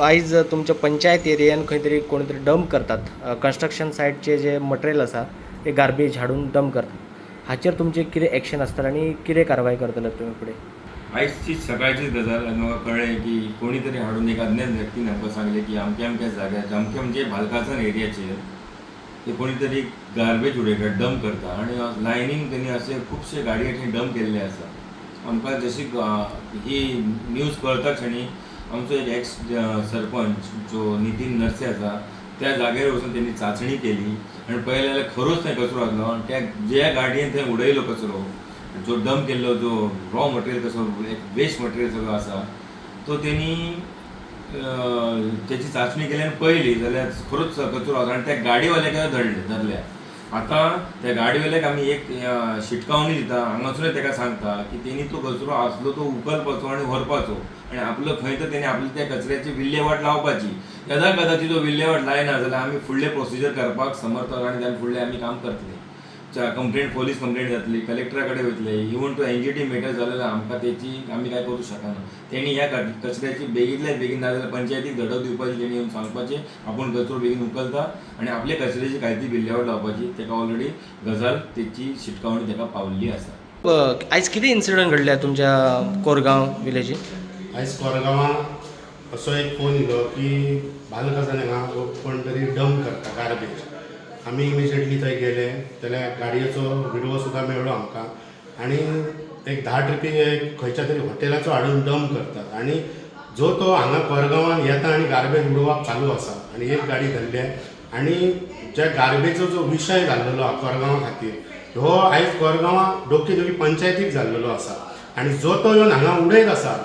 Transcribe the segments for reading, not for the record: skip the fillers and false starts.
आयज तुमच्या पंचायत एरियान खंय तरी कोण तरी डंप करतात, कन्स्ट्रक्शन सायटचे जे मटेरियल आसा ते गार्बेज हाडून डंप करतात. हाचेर तुमचें कितें एक्शन आसतलें आनी कितें कारवाय करतले तुमी फुडें? आयजची सकाळचीच गजाल आनी म्हाका कळ्ळें की कोणी तरी हाडून एक अज्ञात व्यक्तीन आमकां सांगलें की अमक्या अमक्या जाग्यार, अमक्या म्हणजे भालकासन एरियाचेर ते कोणी तरी गार्बेज उडयता, डंप करता आनी लायनीन तेणी अशे खुबशे गाडये थंय डंप केल्ले आसा. आमकां जशी ही न्यूज कळता क्षणी आमचो एक एक्स सरपंच जो नितीन नरसे आसा, त्या जाग्यार वचून तेणी चांचणी केली आनी पळयलें जाल्यार खरोच थंय कचरो आसलो. आनी त्या ज्या गाडयेन थंय उडयलो कचरो, जो डंप केल्लो, जो रॉ मटेरियल कसो एक वेस्ट मटेरियल सगळो आसा, तो तेणी तेची चांचणी केली आनी पळयली जाल्यार खरोच कचरो आसा. आनी त्या गाडीवाल्याक धरल्या. आतां त्या गाडीवाल्याक आमी एक शिटकावणी दिता, हांगासरूय तेका सांगता की तेणी तो कचरो आसलो तो उखलपाचो आनी व्हरपाचो आनी आपलो खंय तर तेणी आपली त्या कचऱ्याची विल्हेवाट लावपाची. यदा कदाचित तो विल्हेवाट लायना जाल्यार आमी फुडले प्रोसिजर करपाक समर्थ आसा आनी त्या फुडलें आमी काम करतले. कंप्लेंट, पोलीस कंप्लेंट जातली, कलेक्टरा कडेन वयतले, even to NGT matter जालें जाल्यार आमकां तेची आमी कांय करूं शकना. तेणी ह्या कचऱ्याची बेगींतल्या बेगीन, नाजाल्यार पंचायतीक धडक दिवपाची. तेणी येवन सांगपाचें आपूण कचरो बेगीन उखलता आनी आपले कचऱ्याची काय ती विल्हेवाट लावपाची. तेका ऑलरेडी गजाल तेची शिटकावणी तेका पावल्ली आसा. आयज कितें इन्सिडंट घडल्या तुमच्या कोरगांव विलेजीन? आयज कोरगांवां असो एक फोन येयलो की बालकसान हांगा कोण तरी डंप करता गार्बेज. आमी इमिजिएटली थंय गेले जाल्यार गाडयेचो विडवो सुद्दां मेळ्ळो आमकां आनी एक 10 ट्रिपी एक खंयच्या तरी हॉटेलाचो हाडून डंप करतात आनी जो तो हांगा कोरगांवान येता आनी गार्बेज उडोवप चालू आसा. आनी एक गाडी धरली आनी ज्या गार्बेजचो जो विशय जाल्लेलो आहा कोरगांवा खातीर, हो आयज कोरगांवां डोके दोकी पंचायतीक जाल्लेलो आसा. आनी जो तो येवन हांगा उडयत आसा,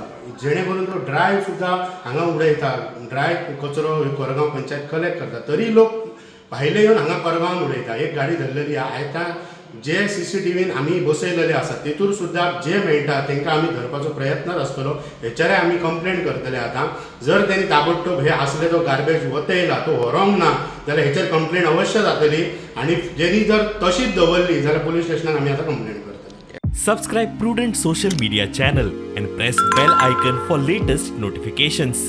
जेणे करून तो ड्राय सुद्दां हांगा उडयता. ड्राय कचरो कोरगांव पंचायत कलेक्ट करता, तरी लोक भायले येवन हांगा कोरगांवान उडयता. एक गाडी धरलेली आहा. आतां जे सीसीटीव्हीन आमी बसयलेले आसा तेतूर सुद्दां जे मेळटा तांकां आमी धरपाचो प्रयत्न आसतलो. हेचेरय आमी कंप्लेन करतले. आतां जर तेणी ताबडतोब हे आसले तो गार्बेज वतयला तो व्हरोंक ना जाल्यार हेचेर कंप्लेन अवश्य जातली आनी जेणी जर तशीच दवरली जाल्यार पोलीस स्टेशनाक आमी आतां कंप्लेन करतले. Subscribe Prudent Social Media channel and press bell icon for latest notifications.